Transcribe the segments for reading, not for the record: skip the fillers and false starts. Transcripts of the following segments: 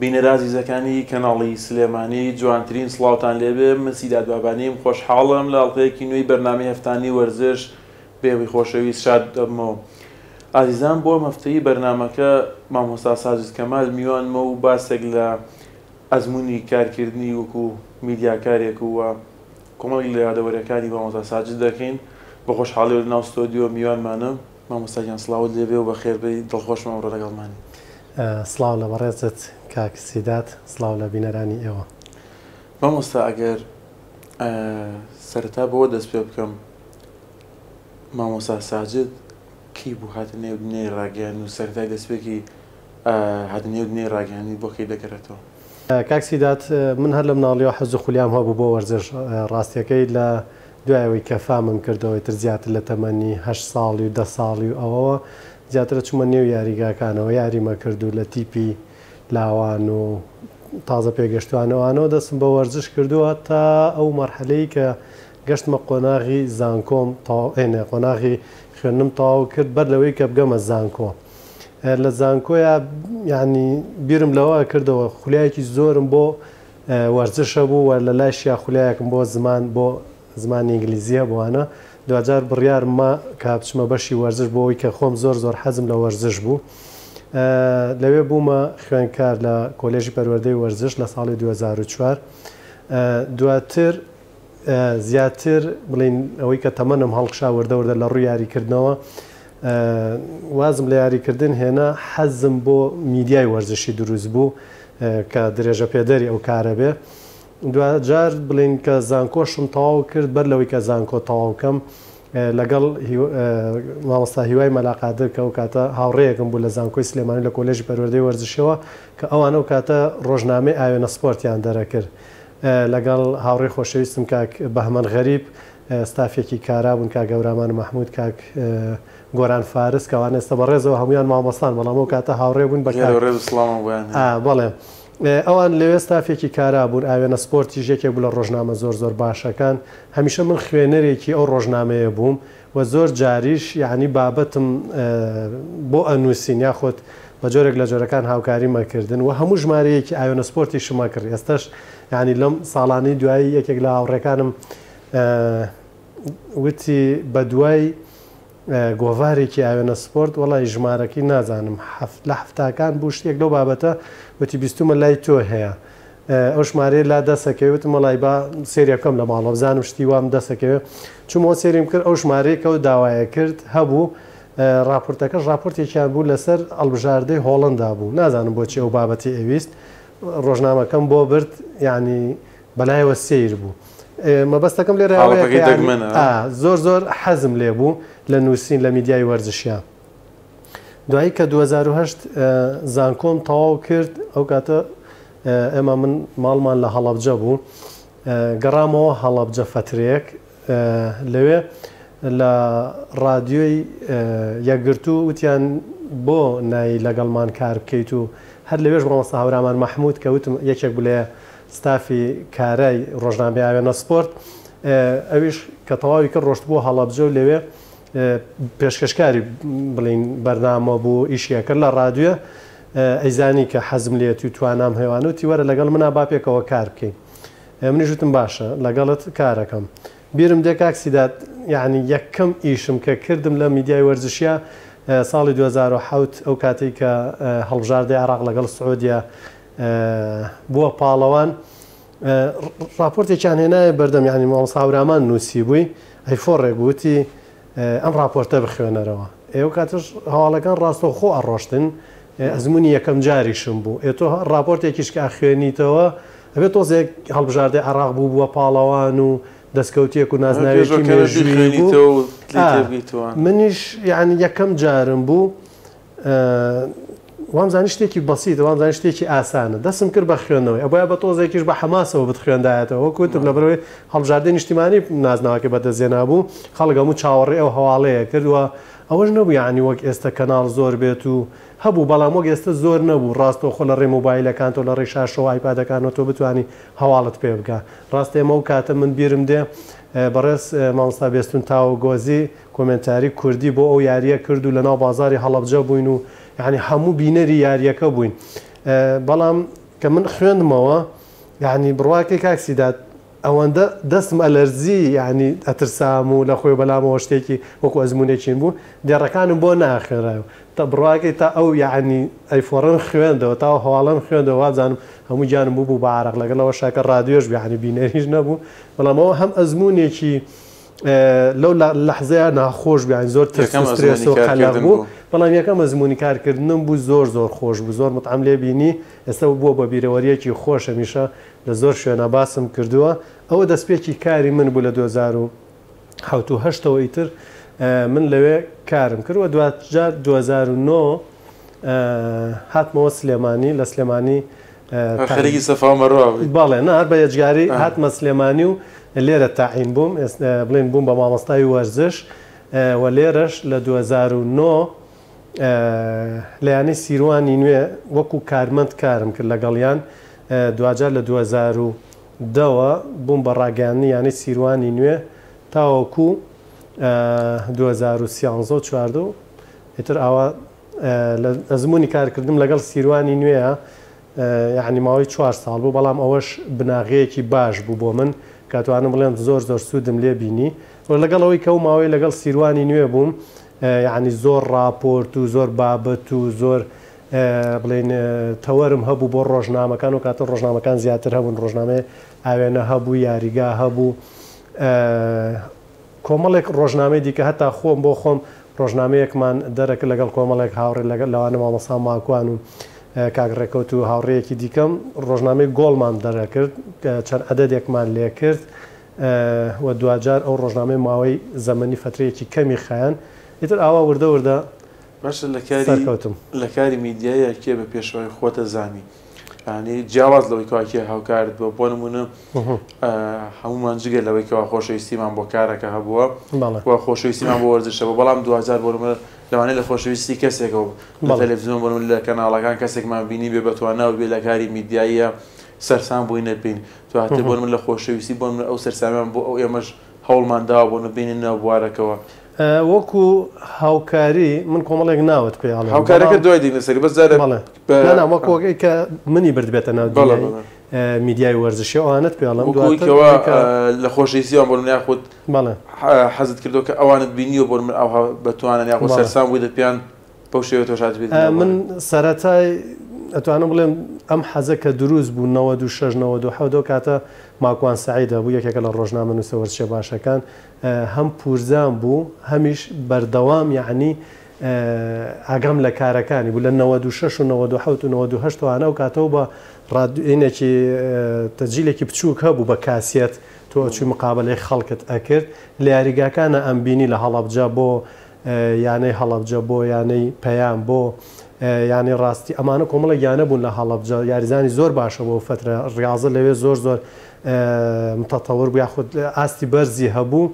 بینەرە ئازیزەکانی کەناڵی سلێمانی جوانترین سڵاوتان لێبێ من سیداد بابانیم خۆشحاڵم لە ئەڵقەیەکی نوێی بەرنامەی هەفتانی وەرزش بێوی خۆشەویست شاد دەبمەوە ئازیزان بۆ ئەم هەفتەی بەرنامەکە مامۆستا ساجد کەمال میوانمە و باسێک لە ئەزموونی کارکردنی وەکو میدیاکارێک و کۆمەڵێک لە یادەوەریەکانی مامۆستا ساجد دەکەین بە خۆشحاڵیەوە لەناو ستۆدیۆ میوانمانە. مامۆستا گیان سڵاوت لێبێ و بەخێربێی دڵخۆشم ئەمڕۆ لەگەڵمانی. سڵاو لە بەڕێزت کاک سیداد، سڵاو لە بینەرانی ئێوە. مامۆستا ئەگەر سەرەتا بەوە دەست پێ بکەم مامۆستا ساجد کەی بوو هاتە نێو دنیای ڕاگەیاندن و سەرەتای دەستپێکی هاتنە نێو دنیای ڕاگەیاندنی بۆ کەی دەگەڕێتەوە؟ کاک سیداد من هەر لە مناڵیەوە حەز و خولیام هەبوو بۆ وەرزش، ڕاستیەکەی لە دوای ئەوەی کە فامم کردەوە ئیتر زیاتر لە تەمەنی هەشت ساڵی و دە ساڵی و ئەوەوە زیاتر ئەچوومە نێو یاریگاکانەوە یاریمە کرد و لە تیپی لاوان و تازە پێگەشتوان ئەوانەوە دەستم بە وەرزش کردووە تا ئەو مەرحەلەی کە گەشتمە قۆناغی زانکۆم تەواو قۆناغی خوێندنم تەواو کرد بەر لەوەی کە بگەمە زانکۆ لە زانکۆیا یعنی بیرم لەوە کردەوە خولیایەکی زۆرم بۆ وەرزش هەبوو و لە لایشیا خولیایەکم بۆ زمان بۆ زمانی ئینگلیزی هەبووانە دواجار بڕیارم ما کە بچمە بەشی وەرزش بۆ ئەوەی کە خۆم زۆر زۆر حەزم لە وەرزش بوو لەوێ بوومە خوێندکار لە کۆلێژی پەروەردەی وەرزش لە ساڵی 2004 دواتر زیاتر بڵێین ئەوەی کە تەمەنم هەڵکشا وردە وردە لە ڕووی یاریکردنەوە وازم لە یاریکردن هێنا حەزم بۆ میدیای وەرزشی دروست بوو کە درێژە پێدەری ئەو کارە بێ دواجار بڵین کە زانکۆشم تەواو کرد بەر لەوەی کە زانکۆ تەواو کەم لەگەڵ مامۆستا هیوای مەلا قادر کە ئەو کاتە هاوڕێیەکم بوو لە زانکۆی سلێمانی لە کۆلێژی پەروەردەی وەرزشیەوە کە ئەوان ئەو کاتە ڕۆژنامەی ئاوێنە سپۆرتیان دەرەکرد لەگەڵ هاوڕێی خۆشەویستم کاک بەهمەن غەریب ستافێکی کارا بوون کاک هەورامان مەحمود کاک گۆران فارس کە ئەوانە ئێستا بەڕێزەوە هەموویان مامۆستان بەڵام ئەو کاتە هاوڕێ بوون بە کاک ڕێز و سڵاوم بۆیان هەیە. ئا بەڵێ ئەوان لەوێ ستافێکی کارا بوون ئاوێنە سپۆرتیش یەکێک بوو لە ڕۆژنامە زۆر زۆر باشەکان هەمیشە من خوێنەرێکی ئەو ڕۆژنامەیە بووم و زۆر جاریش یەعنی بابەتم بۆ ئەنووسین یاخود بە جۆرێک لە جۆرەکان هاوکاریم ئەکردن و هەموو ژمارەیەکی ئاوێنە سپۆرتیشم ئەکڕی ئێستەش یەعنی لەم ساڵانەی دوایی یەکێک لە هاوڕێکانم وتی بەدوای گۆڤارێکی ئاوێنە سپۆرت وەڵی ژمارەکەی نازانم لە حەفتاکان بوو شتێک لەو بابەتە وتی بیستومە لای تۆ هەیە ئەو ژمارەیە لا دەسەکەوێ وتم وەڵای با سێری بکەم لە ماڵەوە بزانم شتی وام دەسەکەوێ چوومەوە سێریم کرد ئەو ژمارەیە کە ئەو داوایە کرد هەبوو ڕاپۆرتەکەش ڕاپۆرتێکیان بوو لەسەر ئەڵبژاردەی هۆڵندا بوو نازانم بۆچی ئەو بابەتی ئەویست ڕۆژنامەکەم بۆ برد یعنی بەلایەوە سیر بوو مەبەستەکەم لێرە زۆر زۆر حەزم لێ بوو لە نووسین لە میدیای وەرزشیان دوایی کە 2008 زانکۆم تەواو کرد ئەو کاتە ئێمە من ماڵمان لە هەڵەبجە بوو گەڕامەوە هەڵەبجە فەترەیەک لەوێ لە ڕادیۆی یەکگرتوو وتیان بۆ نای لەگەڵمان کار بکەیت و هەر لەوێش مامۆستا هەورامان مەحموود کە وتم یەکێک بوو لە ستافی کارای ڕۆژنامەی ئاوێنە سپۆرت ئەویش کە تەواوی کرد ڕۆشتبوو هەڵەبجە و لەوێ پێشکەشکاری بڵین بەرنامە بوو ئیشی ئەکرد لە ڕادیۆ ئەیزانی کە حەزم لێتی و توانام هەیە وانە وتی وەرە لەگەڵ منا با پێکەوە کار بکەین منیش وتم باشە لەگەڵت کارەکەم بیرم دێ کاک سیداد یعنی یەکەم ئیشم کە کردم لە میدیای وەرزشیە ساڵی 2007 ئەو کاتەی کە هەڵبژاردەی عێراق لەگەڵ سعودیە بووە پاڵەوان ڕاپۆرتێکیان هێنایە بەردەم یعنی مامۆستا هەورامان نووسیبووی ئەیفۆڕێک بوو وتی ئەم ڕاپۆرتە بخوێنەرەوە. ئێ ئەو کاتەش هەواڵەکان ڕاستەوخۆ ئەڕۆشتن، ئەزموونی یەکەم جاریشم بوو. ئێ تۆ ڕاپۆرتێکیش کە ئەخوێنیتەوە ئەبێ تۆزێک هەڵبژاردەی عێراق بووبووە پاڵەوان و دەستکەوتێک و نازناوێکی مێژوویی بوو. منیش یعنی یەکەم جارم بوو وامزانی شتێکی بەسیتە وامزانی شتێکی ئاسانە دەستم کرد بە خوێندنەوەی ئەبوایە بە تۆزێکیش بە حەماسەوە بتخوێندایەتەوە وەک وتم لەبەرئەوەی هەڵبژاردەی نیشتیمانی نازناوەکەی بەدەستهێنابوو خەڵک هەموو چاوەڕێی ئەو هەواڵەیە کرد و ئەوەش نەبوو یەعنی وەک ئێستە کەناڵ زۆر بێت و هەبوو بەڵام وەک ئێستە زۆر نەبوو ڕاستەوخۆ لە ڕێی مۆبایلەکانتەوە لە ڕێی شاشەوە ئایپادەکانەوە تۆ بتوانی هەواڵت پێ بگا ڕاستە ئێمە ئەو کاتە من بیرم دێ بەڕێز مامۆستا بێستون تاوەگۆزی کۆمێنتاری کوردی بۆ ئەو یارییە کرد و لەناو بازاڕی هەڵەبجە بووین و یانی هەموو بینەری یارییەکە بووین بەڵام کە من خوێندمەوە یەعنی بڕواکەی کاک سیداد ئەوەندە دەستم ئەلەرزی یەعنی ئەترسام و لە خۆی بەلامەوە شتێکی وەکو ئەزموونێکین بوو دێڕەکانم بۆ ناخوێنرایەوە تا بڕواکەی تا ئەو یەعنی ئەیفۆڕەم خوێندەوە تا ئەو هەواڵەم خوێندەوە وابزانم هەموو گیانم بوو بوو بە عارەق لەگەڵ ئەوەشا کە ڕادیۆش بوو یەعنی بینەریش نەبوو بەڵام ئەوە هەم ئەزموونێکی لەو لەحزەیە ناخۆش بوو یانی زۆر ترس و سترێس و قەلەق بوو بەڵام یەکەم ئەزموونی کارکردنم بوو زۆر زۆر خۆش بوو زۆر متعەم لێ بینی ئێستا بووە بە بیرەوەرییەکی خۆش هەمیشە لە زۆر شوێنا باسم کردووە ئەوە دەستپێکی کاری من بوو لە 2007 و هەشتەوە ئیتر من لەوێ کارم کرد و دواجار 2009 هاتمەوە سلێمانی لە سلێمانی خەریکی سەفا و مەروە بووی. بەڵێ نا هەر بە یەجگاری هاتمە سلێمانی و لێرە تەعین بووم بڵێن بووم بە مامۆستای وەرزش و لێرەش لە 2009 لە یانەی سیروانی نوێ وەکو کارمەند کارم کرد لەگەڵیان دواجار لە 2010 وە بووم بە ڕاگەیاندنی یانەی سیروانی نوێ تاوەکو 2013 و 14 و ئیتر ئاوا لە ئەزموونی کارکردنم لەگەڵ سیروانی نوێیە یەعنی ماوەی چوار ساڵ بوو، بەڵام ئەوەش بناغەیەکی باش بوو بۆ من کە ئەتوانم بڵێم زۆر زۆر سوودم لێ بینی و لەگەڵ ئەوەی کە ئەو ماوەی لەگەڵ سیروانی نوێ بووم یەعنی زۆر ڕاپۆرت و زۆر بابەت و زۆر بڵێین تەوەرم هەبوو بۆ ڕۆژنامەکان و کاتە ڕۆژنامەکان زیاتر هەبوون ڕۆژنامەی ئاوێنە هەبوو یاریگا هەبوو کۆمەڵێک ڕۆژنامەی دیکە هەتا خۆم بۆ خۆم ڕۆژنامەیەکمان دەرەکرد لەگەڵ کۆمەڵێک هاوڕێ لەوانە مامۆستا ماکوان و کاک ڕێکەوت و هاوڕێیەکی دیکەم ڕۆژنامەی گۆڵمان دەرەکرد چەند عەدەدێکمان لێکرد و دواجار ئەو ڕۆژنامەی ماوەی زەمەنی فەترەیەکی کەمی خایاند ئیتر ئاوا وردە وردە باشە لە کاری سەرکەوتم. لە کاری میدیاییا کێ بە پێشەوای خۆتە زانی؟ یانی جیاواز لەوەی کەوا کێ هاوکارت بووە بۆ نمونە هەمومان جگە لەوەی کەوا خۆشەویستیمان بۆ کارەکە هەبووە و خۆشەویستیمان بۆ وەرزشە بوو بەڵام دواجار بۆ نمونە لەوانەیە لە خۆشەویستی کەسێکەوە لە تەلەڤزیۆن بۆ نمونە لە کەناڵەکان کەسێکمان بینی بێ بەتوانا و بێ لە کاری میدیاییە سەرسام بووینە پێین دواتر بۆ نمونە لە خۆشەویستی بۆ نمونە ئەو سەرسامیان بۆ ئەو ئێمەش هەوڵمان داوە بۆ نمونە بێینە ناو بوارەکەوە. وەکو هاوکاری من کۆمەڵێک ناوت پێ ئەڵێم هاوکارەکە دوای دێینە سەری بەس جارێ بەڵێ نا نا وەکو ئەوەی کە منی بردبێتە ناو دنیای میدیای وەرزشی ئەوانەت پێ ئەڵێم وەکو ئەوەی کەوا لە خۆشەویستیان بۆ من یاخود بەڵێ حەزت کردووە کە ئەوانت بینیوە بۆ من ئەوها بەتوانن یاخود سەرسام بوویتە پێیان بەو شێوەیە تۆش هاتبێتە ناو من سەرەتای ئەتوانم بڵێم ئەم حەزە کە دروست بوو 96 97 ئەو کاتە ماکوان سەعید هەبوو یەکێکە لە ڕۆژنامەنووسە وەرزشیە باشەکان هەم پورزام بوو هەمیش بەردەوام یەعنی ئاگام لە کارەکانی بوو لە 96 و 97 و 98 وانە ئەو کاتەوە بە ڕادینێکی تەجیلێکی بچووک هەبوو بە کاسیەت تۆ ئەچووی مقابلەی خەڵکت ئەکرد لە یاریگاکانە ئەمبینی لە هەڵەبجە بۆ یانەی هەڵەبجە بۆ یانەی پەیام بۆ یانەی ڕاستی ئەمانە کۆمەڵێک یانە بوون لە هەڵەبجە یاریزانی زۆر باشە بۆ فەترە ڕاضە لەوێ زۆر زۆر متەتەور بوو یاخود ئاستی بەرزی هەبوو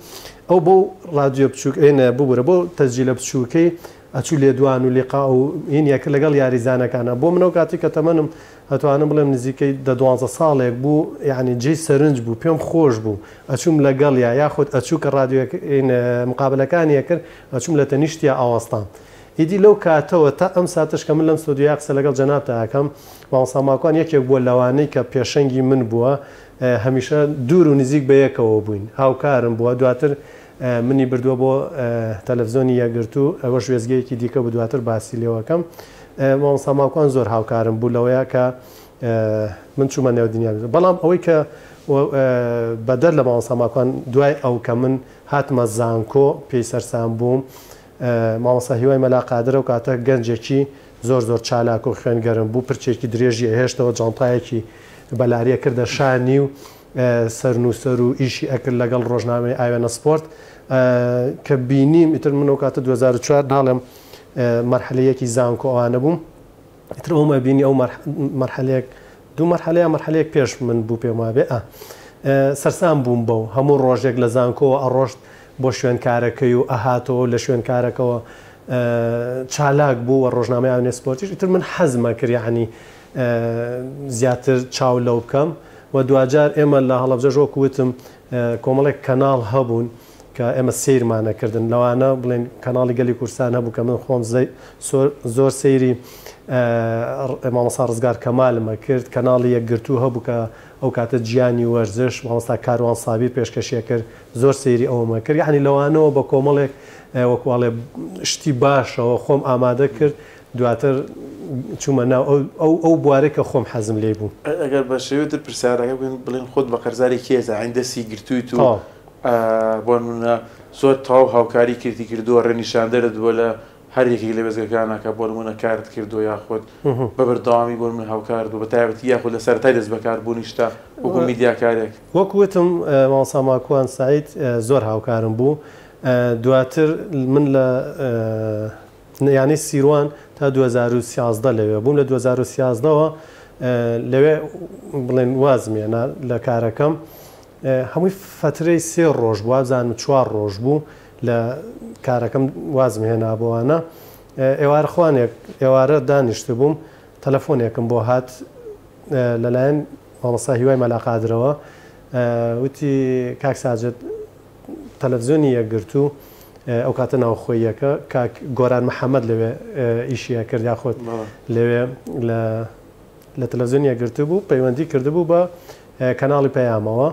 ئەو بۆ ڕادیۆ بچووک ئێنە ببورە بۆ تەجیلە بچووکەی ئەچوو لێدوان و لیقا و هین یەکە لەگەڵ یاریزانەکانە بۆ منەوە کاتی کە تەمەنم ئەتوانم بڵێم نزیکەی دە دوانزە ساڵێک بوو یانی جێی سەرنج بوو پێم خۆش بوو ئەچووم لەگەڵیا یاخود ئەچوو کە ڕادیۆ مقابەلەکانی ئەکرد ئەچووم لە تەنیشتیا ئەوەستام ئیدی لەو کاتەوە تا ئەم ساتەش کە من لەم ستۆدیۆیا قسە لەگەڵ جەنابتا ئەکەم مامۆستا ماکوان یەکێک بووە لەوانەی کە پێشەنگی من بووە هەمیشە دوور و نزیک بە یەکەوە بووین هاوکارم بووە دواتر منی بردووە بۆ تەلەفزیۆنی یەکگرتوو ئەوەش وێستگەیەکی دیکە بوو دواتر باسی لێوەکەم مامۆستا ماکوان زۆر هاوکارم بوو لەوەیا کە من چوومە نێو دنیا بەڵام ئەوەی کە بەدەر لە مامۆستا ماکوان دوای ئەو کە من هاتمە زانکۆ پێی سەرسام بووم مامۆستا هیوای مەلا قادرە و کاتە گەنجێکی زۆر زۆر چالاک و خوێنگەرم بوو پرچێکی درێژی ئەهێشتەوە جانتایەکی بەلاریە کردە شانی و سەرنووسەر و ئیشی ئەکرد لەگەڵ ڕۆژنامەی ئاوێنە سپۆرت کە بینیم ئیتر من ئەو کاتە 2004 ناڵێم مەرحەلە یەکی زانکۆ ئەوانە بووم ئیتر ئەوم ئەبینی ئەو مەرحەلەیەک دوو مەرحەلە یا مەرحەلەیەک پێش من بوو پێم وابێ ئا سەرسام بووم بەو هەموو ڕۆژێک لە زانکۆوە ئەڕۆشت بۆ شوێنکارەکەی و ئەهاتەوە لە شوێنکارەکەوە چالاک بوو و ڕۆژنامەی ئاوێنە سپۆرتیش ئیتر من حەزمە کرد یعنی زیاتر چاو لەو بکەم و دواجار ئێمە لە هەڵەبجەش وەکو وتم کۆمەڵێک کەناڵ هەبوون کە ئێمە سەیرمان ئەکردن لەوانە بڵێن کەناڵی گەلی کوردستان هەبوو کە من خۆم زۆر سەیری مامۆستا ڕزگار کەمالم ئەکرد، کەناڵی یەکگرتوو هەبوو کە ئەو کاتە جیانی وەرزش مامۆستا کاروان سابیر پێشکەشی ئەکرد، زۆر سەیری ئەوم ئەکرد، یەعنی لەوانەوە بە کۆمەڵێک وەکو ئەڵێ شتی باشەوە خۆم ئامادە کرد، دواتر چوومە ناو ئەو ئەو بوارەی کە خۆم حەزم لێی بوو. ئەگەر بە شێوەی تر پرسیارەکە بکەین بڵێن خۆت بە قەرزاری کێ ئەزانی دەستی گرتوویت و بۆ نموونە زۆر تەواو هاوکاری کردی کردووە ڕێنیشاندەرت بووە لە هەر یەکێک لە وێستگەکانە کە بۆ نموونە کارت کردووە یاخود بە بەردەوامی بۆ نموونە هاوکارت بوو بە تایبەتی یاخود لە سەرەتای دەستبەکاربوونیشتا وەکو میدیاکارێک؟ وەک وتم مامۆستا ماکوان سەعید زۆر هاوکارم بوو دواتر من لە یانەی سیروان تا 2013 لەوێ بووم لە 2013 ەوە لەوێ بڵێن وازم هێنا لە کارەکەم هەمووی فەترەی سێ ڕۆژ بوو وابزانم چوار ڕۆژ بوو لە کارەکەم وازم هێنا بۆوانە ئێوارە خوانێک ئێوارە دانیشتبووم تەلەفۆنێکم بۆ هات لەلایەن مامۆستا هیوای مەلا قادرەوە وتی کاک ساجد تەلەفزیۆنی یەکگرتوو ئەو کاتە ناوخۆییەکە کاک گۆران محەممەد لەوێ ئیشی ئەکرد یاخود لەوێ لە لە تەلەفزیۆنی یەکگرتوو بوو پەیوەندی کردبوو بە کەناڵی پەیامەوە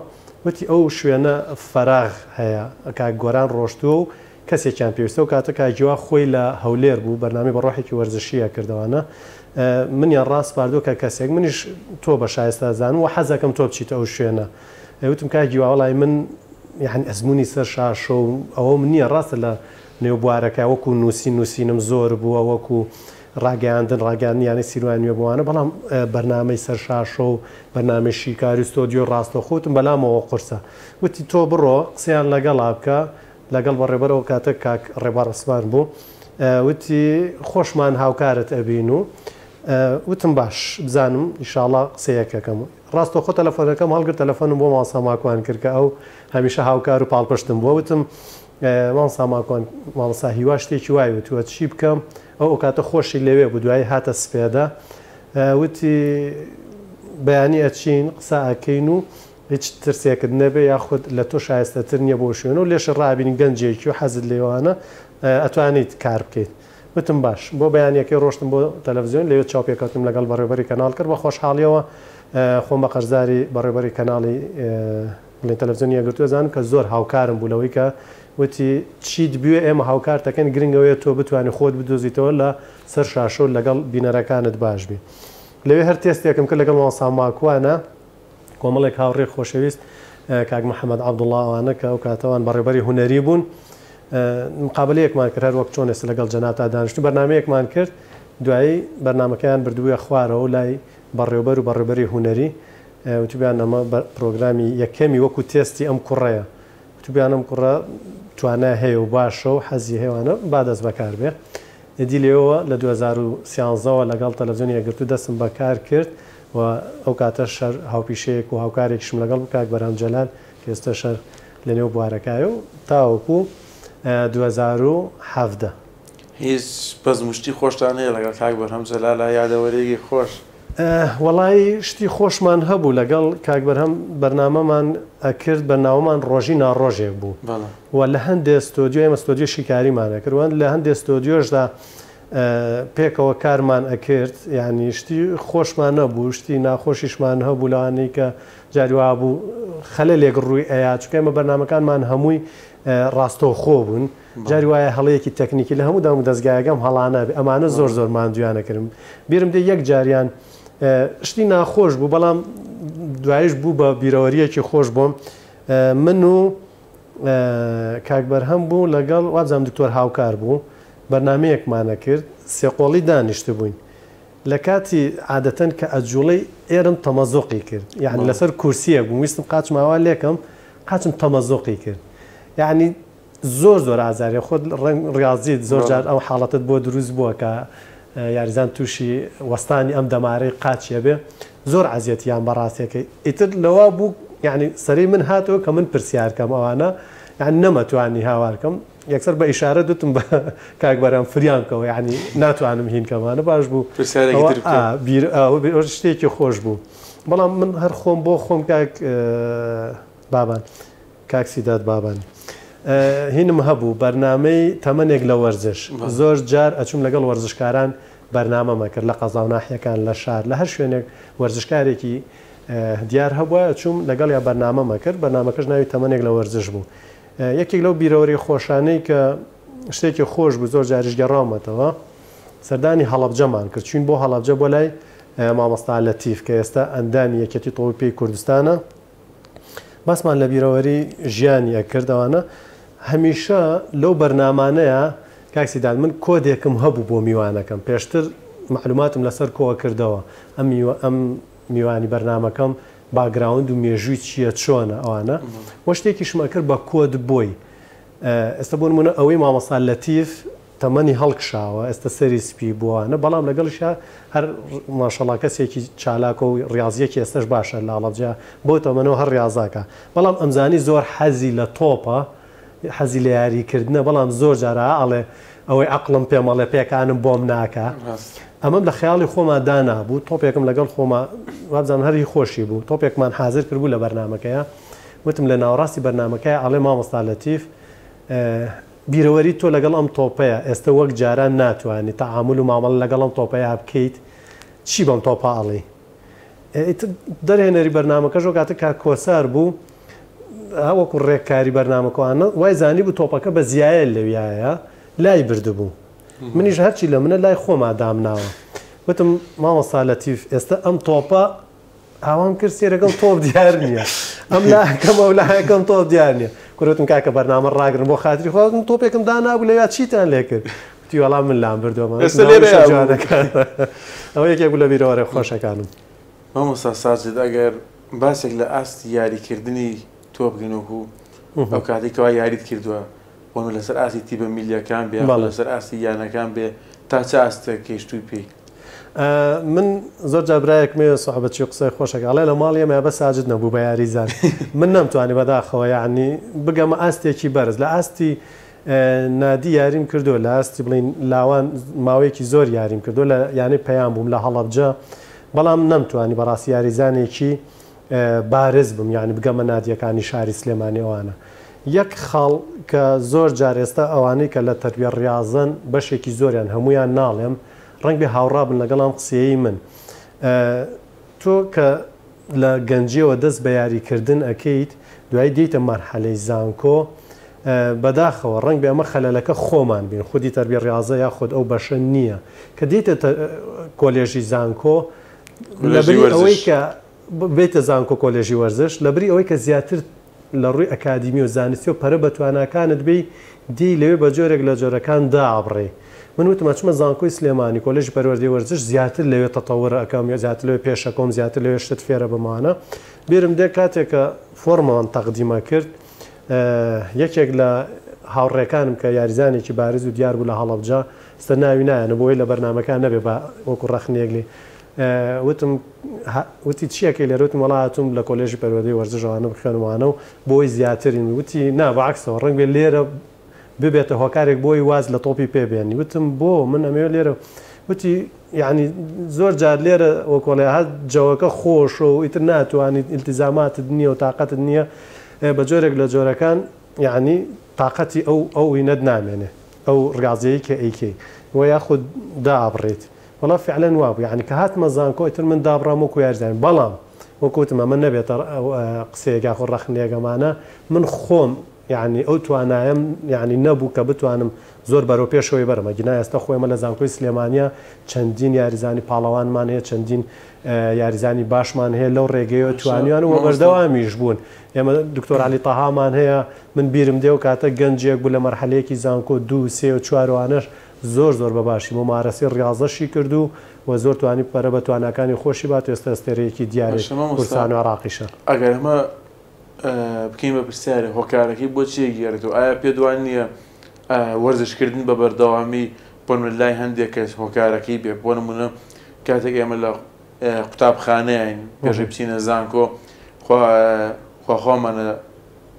وتی ئەو شوێنە فەراغ هەیە کاک گۆران ڕۆشتووە و کەسێکیان پێویستە ئەو کاتە کاک هیوا خۆی لە هەولێر بوو بەرنامەی بە ڕۆحێکی وەرزشی ئەکردەوانە منیان ڕاسپاردووە کە کەسێک منیش تۆ بە شایستە ئەزانم و حەزەکەم تۆ بچیتە ئەو شوێنە وتم کاک هیوا وەڵای من یانی ئەزموونی سەر شاشە و ئەوەم نییە ڕاستە لە نێو بوارەکە وەکو نووسین نووسینم زۆر بووە وەکو ڕاگەیاندن ڕاگەیاندنی یانەی سیروان نوێ بووانە بەڵام بەرنامەی سەر شاشە و بەرنامەی شیکاری و ستۆدیۆی ڕاستەوخۆ وتم بەلامەوە قورسە وتی تۆ بڕۆ قسەیان لەگەڵا بکە لەگەڵ بەڕێوبەر ئەو کاتە کاک ڕێبوار عوسمان بوو وتی خۆشمان هاوکارت ئەبین و وتم باش بزانم ئیشاڵا قسەیەکەکەم ڕاستەوخۆ تەلەفۆنەکەم هەڵگرت تەلەفۆنم بۆ مامۆستا ماکوان کرد کە ئەو هەمیشە هاوکار و پاڵپشتم بووە وتم مامۆستا ماکوان مامۆستا هیوا شتێکی وای وتووە چی بکەم ئەو ئەوکاتە خۆشی لەوێ بوو دوایی هاتە سپێدە وتی بەیانی ئەچین قسە ئەکەین و هیچ ترسێکت نەبێ یاخود لە تۆ شایستەتر نییە بۆ شوێن و لێشی ڕابین گەنجێکی و حەزت لێوانە ئەتوانیت کار بکەیت وتم باش بۆ بەیانیەکەی ڕۆشتم بۆ تەلەفزیۆن لەوێ چاوپێکەوتنم لەگەڵ بەڕێوبەری کەناڵ کرد بە خۆشحاڵیەوە خۆم بە قەرزاری بەڕێوبەری کەناڵی بڵێن تەلەفزیۆنی یەکگرتوو ئەزانم کە زۆر هاوکارم بوو لەوەی کە وتی چیت بوێ ئێمە هاوکارت ئەکەین گرنگ ئەوەیە تۆ بتوانی خۆت بدۆزیتەوە لە سەر شاشە و لەگەڵ بینەرەکانت باش بی لەوێ هەر تێستێکم کرد لەگەڵ مامۆستا ماکوانە کۆمەڵێک هاوڕێی خۆشەویست کاک محەمەد عەبدوڵا ئەوانە کە ئەو کاتەوان بەڕێوبەری هونەری بوون مقابلەیەکمان کرد هەر وەک چۆن ئێستا لەگەڵ جەنابتا دانیشتوو بەرنامەیەکمان کرد دوایی بەرنامەکەیان بردبوویە خوارەوە لای بەڕێوبەر و بەڕێوبەری هونەری وتبیان ئەمە پرۆگرامی یەکەمی وەکو تێستی ئەم کوڕەیە وتبیان ئەم کوڕە توانای هەیە و باشە و حەزی هەیە با دەست بەکار بێ ئیدی لێوەوە لە 2013 ەوە لەگەڵ تەلەفزیۆنی یەکگرتوو دەستم بەکار کرد و ئەو کاتەش هەر هاوپیشەیەک و هاوکارێکیشم لەگەڵ بوو کاک بەرهەم جەلال کە ئێستاش هەر لەنێو بوارەکایە و تاوەکو 2017. هیچ بەزم و شتی خۆشتان هەیە لەگەڵ کاک بەرهەم جەلالا یادەوەریەکی خۆش؟ وەڵایی شتی خۆشمان هەبوو لەگەڵ کاک بەرهەم بەرنامەمان ئەکرد بەرناوەمان ڕۆژی ناڕۆژێک بوو و لە هەندێ ستۆدیۆ ئێمە ستۆدیۆ شیکاریمان ئەکرد و لە هەندێ ستۆدیۆشدا پێکەوە کارمان ئەکرد یعنی شتی خۆشمان نەبوو شتی ناخۆشیشمان هەبوو لەوانەی کە جاری وابوو خەلەلێک ڕووی ئەیا چونکە ئێمە بەرنامەکانمان هەمووی ڕاستەوخۆ بوون جاری وایە هەڵەیەکی تەکنیکی لە هەموو دام و دەزگایەک ئەم هەڵانە بێ ئەمانە زۆر زۆر ماندوویانە کردم بیرم دێ یەک جاریان شتی ناخۆش بوو بەڵام دوایش بوو بە بیرەوەریەکی خۆش بۆم من و کاک بەرهەم بوو لەگەڵ وابزانم دکتۆر هاوکار بوو بەرنمەیەکمانە کرد سێقۆڵی دانیشتبووین لە کاتی عادەتەن کە ئەجوڵەی ئێرم تەمەزۆقی کرد یعنی لەسەر کورسیەک بووم ویستم قاچم ئاوا لێکەم قاچم تەمەزۆقی کرد یعنی زۆر زۆر ئازاریە خۆت ڕەنگ ڕیازیت زۆر جار ئەو حاڵەتت بۆ دروست بووە کە یاریزان تووشی وەستانی ئەم دەمارەی قاچیە بێ زۆر عەزیەتیان بەڕاستەکەی ئیتر لەوە بوو یعنی سەری من هاتەوە کە من پرسیار کەم ئەوانە یعنی نەمەتوانی هاوار کەم یەکسەر بە ئیشارە دوتم بە کاک بەرام فریام کەوە یعنی ناتوانم هین کەمانە باش بوو بیر شتێکی خۆش بوو بەڵام من هەر خۆم بۆ خۆم کاک بابان کاک سیداد بابانی هینم هەبوو بەرنامەی تەمەنێک لە وەرزش زۆر جار ئەچوم لەگەڵ وەرزشکاران بەرنامەم ئەکرد لە قەزا و ناحیەکان لە شار لە هەر شوێنێک وەرزشکارێکی دیار هەبوایە چووم لەگەڵیا بەرنامەم ئەکرد بەرنامەکەش ناوی تەمەنێک لە وەرزش بوو یەکێک لەو بیرەوەری خۆشانەی کە شتێکی خۆش بوو زۆر جاریش گەڕاومەتەوە سەردانی هەڵەبجەمان کرد چوین بۆ هەڵەبجە بۆ لای مامۆستا لەتیف کە ئێستا ئەندامی یەکێتی تۆپی پێی کوردستانە باسمان لە بیرەوەری ژیانی ئەکرد ئەوانە هەمیشە لەو بەرنامانەیە کاک سیداد من کۆدێکم هەبوو بۆ میوانەکەم پێشتر معلوماتم لەسەر کۆ کردەوە ئەم میوە ئەم میوانی بەرنامەکەم background و مێژووی چییە چۆنە ئەوانە وە شتێکیشم ئەکرد بە کۆد بۆی ئێستا بۆ نمونە ئەوەی مامۆستا لەتیف تەمەنی هەڵکشاوە ئێستا سەری سپی بووانە بەڵام لەگەڵیشا هەر ماشەڵا کەسێکی چالاکە و ڕاضیەکی ئێستاش باشە لە هەڵەبجە بۆ تەمەنەوە هەر ڕاضاکە بەڵام ئەمزانی زۆر حەزی لە تۆپە حەزی لە یاریکردنە بەڵام زۆر جارا ئەڵێ ئەوەی عەقڵم پێم ئەڵێ پێکانم بۆم ناکا ئەمەم لە خەیاڵی خۆما دانابوو تۆپێکم لەگەڵ خۆما وابزانم هەر هی خۆشی بوو تۆپێکمان حازر کردبوو لە بەرنامەکەیا وتم لە ناوەڕاستی بەرنامەکەیا ئەڵێ مامۆستا لەتیف بیرەوەری تۆ لەگەڵ ئەم تۆپەیە ئێستە وەک جاران ناتوانی تەعامول و مامەڵە لەگەڵ ئەم تۆپەیا بکەیت چی بەم تۆپە ئەڵێی ئیتر دەرهێنەری بەرنامەکەش ئەو کاتە کاک کۆسار بوو وەکو ڕێککاری بەرنامەکەوانە وای زانی بوو تۆپەکە بە زیایە لەویایە لای بردبوو منیش هەرچی لە منە لای خۆما دامناوە وتم مامۆستا لەتیف ئێستا ئەم تۆپە ئاوام کرد سێرەکەم تۆپ دیار نییە ئەم لاکەم ئەو لاکەم تۆپ دیار نییە کوروتم کاکە بەرنامە ڕاگرن بۆ خاتری خوا تۆپێکم دانابوو لەویا چیتان لێ کرد وتی وەڵا من لام بردووە ئێستا لێرە جوانەکان ئەوە یەکێک بوو لە بیرەوەرە خۆشەکانم. مامۆستا ساجد ئەگەر باسێک لە ئاستی یاریکردنی تۆ بکەین وەکو ئەو کاتێک کەوا یاریت کردووە بۆ لەسەر ئاستی تیپە میلیەکان بێ لەسەر ئاستی یانەکان بێ تا چ ئاستێک گەیشتووی پێی؟ من زۆر جار برایەکم هەیە سوحبەتچی قسەی خۆشەکە ئەڵێ لە ماڵی ئێمە بەس ساجد نەبوو بە یاریزان من نەمتوانی بەداخەوە یعنی بگەمە ئاستێکی بەرز لە ئاستی نادی یاریم کردووە لە ئاستی بڵین لاوان ماوەیەکی زۆر یاریم کردووە لە یانەی پەیام بووم لە هەڵەبجە بەڵام نەمتوانی بەڕاستی یاریزانێکی بارز بم یانی بگەمە نادیەکانی شاری سلێمانی ئەوانە یەک خاڵ کە زۆر جار ئێستا ئەوانەی کە لە تەربیە ڕیاضەن بەشێکی زۆریان هەموویان ناڵێم ڕەنگ بێ هاوڕا بن لەگەڵ ئەم قسەیەی من تۆ کە لە گەنجیەوە دەست بە یاریکردن ئەکەیت دوایی دێیتە مەرحەلەی زانکۆ بەداخەوە ڕەنگ بێ ئەمە خەلەلەکە خۆمان بین خودی تەربیە ڕیاضە یاخود ئەو بەشە نییە کە دێیتە کۆلێژی زانکۆ لەبری ئەوەی کە بێیتە زانکۆ کۆلێژی وەرزش لەبری ئەوەی کە زیاتر لە ڕووی ئەکادیمی و زانستی و پەرە بە تواناکانت بێی دێی لەوێ بە جۆرێک لە جۆرەکان دابڕێی من وتم ئەچمە زانکۆی سلێمانی کۆلێژی پەروەردەی وەرزش زیاتر لەوێ تەتەور ئەکەم زیاتر لەوێ پێشەکەوم زیاتر لەوێ شتت فێرە بمانە بیرم دێ کاتێک کە فۆرممان تەقدیمە کرد یەکێک لە هاوڕێکانم کە یاریزانێکی بارز و دیار بوو لە هەڵەبجە ئێستا ناوی نایەنە بۆی لە بەرنامەکان نەبێ بە وەکو ڕەخنەیەک لێ وتم وتی چیەکەی لێرە وتم وەڵا هاتووم لە کۆلێژی پەروەردەی وەرزش ئەوانە بخوێنم وانە و بۆی زیاترین وتی نا بەعەکسەوە ڕەنگ بێ لێرە ببێتە هۆکارێک بۆی واز لە تۆپی پێ بێنی وتم بۆ من ئەمەوێ لێرە وتی یعنی زۆر جار لێرە وەکۆڵێ هەر جەوەکە خۆشە و ئیتر ناتوانیت ئیلتیزاماتت نییە و تاقەتت نییە بە جۆرێک لە جۆرەکان یعنی تاقەتی ئەو ئەو وینەت نامێنێ ئەو ڕاضیەی کە ئەیکەی و یاخود دابڕیت وەڵا فعلەن وابوو یانی کە هاتمە زانکۆ ئیتر من دابڕام وەکو یاریزان بەڵام وەکو وتم ئەمە نەبێتە قسەیەک یاخود ڕەخنەیەک ئەمانە من خۆم یانی ئەو توانایەم یانی نەبوو کە بتوانم زۆر بەرەو پێشەوەی بەرم ئەگینا ئێستا خۆ ئێمە لە زانکۆی سلێمانیە چەندین یاریزانی پاڵەوانمان هەیە چەندین یاریزانی باشمان هەیە لەو ڕێگەیەوە توانیان و بەردەوامیش بوون ئێمە دکتۆر علی تەهامان هەیە من بیرم دێ و کاتە گەنجێک بوو لە مەرحەلەیەکی زانکۆ دوو سێ و چواروانەش زۆر زۆر بە باشی مومارەسەی ڕیاضەشی کرد و و زۆر توانی پەرە بە تواناکانی خۆشی بات ئێستا ئەستێرەیەکی دیاری باشە مامۆستا کوردستان و عێراقیشە. ئەگەر ئەمە بکەین بە پرسیارێ هۆکارەکەی بۆ چی ئەگێڕێتەوە ئایا پێت وا نییە وەرزشکردن بە بەردەوامی بۆ نمونە لای هەندێک کەس هۆکارەکەی بێ بۆ نمونە کاتێک ئێمە لە قوتابخانەیەین پێشەوەی بچینە زانکۆ خوا خوا خۆمانە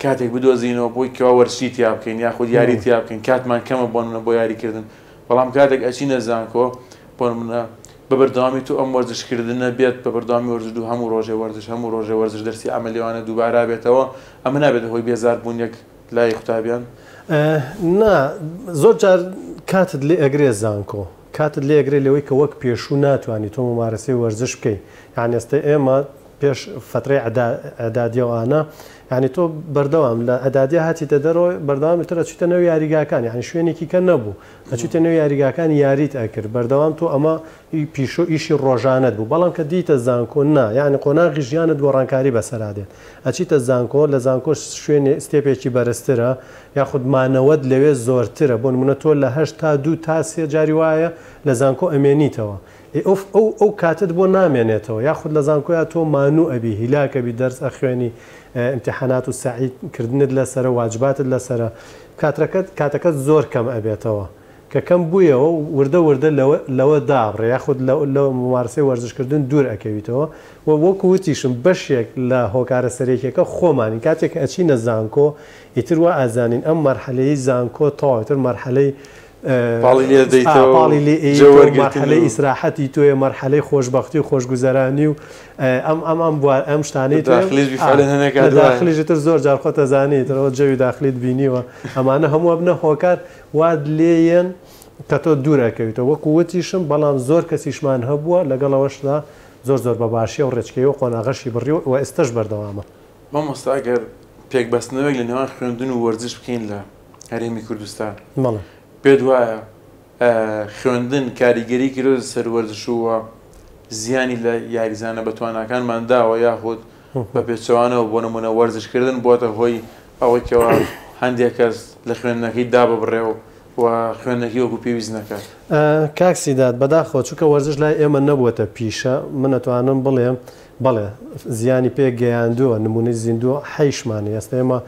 کاتێک بدۆزینەوە بۆی کەوا وەرزشی تیا بکەین یاخود یاری تیا بکەین کاتمان کەمە بۆ نمونە بۆ یاریکردن بەڵام کاتێک ئەچینە زانکۆ بۆ نمونە بە بەردەوامی تو ئەم وەرزشکردنە بێت بە بەردەوامی وەرزش دوو هەموو ڕۆژێ وەرزش هەموو ڕۆژێ وەرزش دەرسی عەمەلیوانە دووبارە بێتەوە ئەمە نابێتە هۆی بێزاربوون یەک لای قوتابیان؟ نا زۆر جار کاتت لێ ئەگرێ زانکۆ. کاتت لێ ئەگرێ لەوەی کە وەک پێشوو ناتوانی تۆ مومارەسەی وەرزش بکەی یانی ئێستا ئێمە پێش فەترەی ئیعدادیە و ئانە یانی تۆ بەردەوام لە ئیعدادیە هاتیتە دەرەوە بەردەوام ئیتر ئەچیتە نێو یاریگاکان یانی شوێنێکی کە نەبوو ئەچیتە نێو یاریگاکان یاریت ئەکرد بەردەوام تۆ ئەمە پیشە و ئیشی ڕۆژانەت بوو بەڵام کە دیتە زانکۆ نا یانی قۆناغی ژیانت گۆڕانکاری بەسەرا دێت ئەچیتە زانکۆ لە زانکۆش شوێنێ ستێپێکی بەرزترە یاخود مانەوەت لەوێ زۆرترە بۆ نمونە تۆ لە هەشت تا دوو تا سێ جاری وایە لە زانکۆ ئەمێنیتەوە ئێ ئەو ئەو ئەو کاتت بۆ نامێنێتەوە یاخود لە زانکۆیا تۆ مانوو ئەبی هیلاک ئەبی دەرس ئەخوێنی ئیمتیحانات و سەعی کردنت لەسەرە واجباتت لەسەرە کاترەکەت کاتەکەت زۆر کەم ئەبێتەوە کە کەم بوویەوە وردە وردە لەوە لەوە دابڕێ یاخود لە لە مومارەسەی وەرزش کردن دوور ئەکەویتەوە و وەکو وتیشم بەشێک لە هۆکارە سەرەکیەکە خۆمانین کاتێک کە ئەچینە زانکۆ ئیتر وا ئەزانین ئەم مەرحەلەی زانکۆ تەواو ئیتر مەرحەلەی پاڵی لێ دەیتەوە پاڵی لێ جێ ئەیتەوە وەرگرتن مەرحەلەی و ئیسراحەتی تۆیە مەرحەلەی خۆشبەختی و خۆشگوزەرانی و ئەم ئەم ئەم بوار ئەم لە شتانەی تۆیە داخلیش ئا بیفعلەن هەنێک لە کات وایە. داخلیش ئیتر زۆر جار خۆت ئەزانی ئیتر ئەوە جەوی داخلیت بینیوە ئەمانە هەموو ئەبنە هۆکار وات لێیەن کە تۆ دوور ئەکەویتەوە وەکو وتیشم بەڵام زۆر کەسیشمان هەبووە لەگەڵ ئەوەشدا زۆر زۆر بە باشی ئەو ڕێچکەی و قۆناغەشی بڕیوە و ئێستەش بەردەوامە. مامۆستا ئەگەر پێکبەستنەوەیەک لە نێوان خوێندن و وەرزش بکەین لە هەرێمی کوردستان بەڵێ. پێت وایە خوێندن کاریگەری کردۆتە سەر وەرزش و زیانی لە یاریزانە بەتواناکانمان داوە یاخود بە پێچەوانەوە بۆ نمونە وەرزشکردن بۆتە هۆی ئەوەی کەوا هەندێک کەس لە خوێندنەکەی داببڕێ و و خوێندنەکەی وەکو پێویست نەکات؟ کاک سیداد، بەداخەوە چونکە وەرزش لای ئێمە نەبووەتە پیشە، من ئەتوانم بڵێم بەڵێ زیانی پێ گەیاندووە، نموونەی زیندوو حەیشمان هەیە، ئێستا ئێمە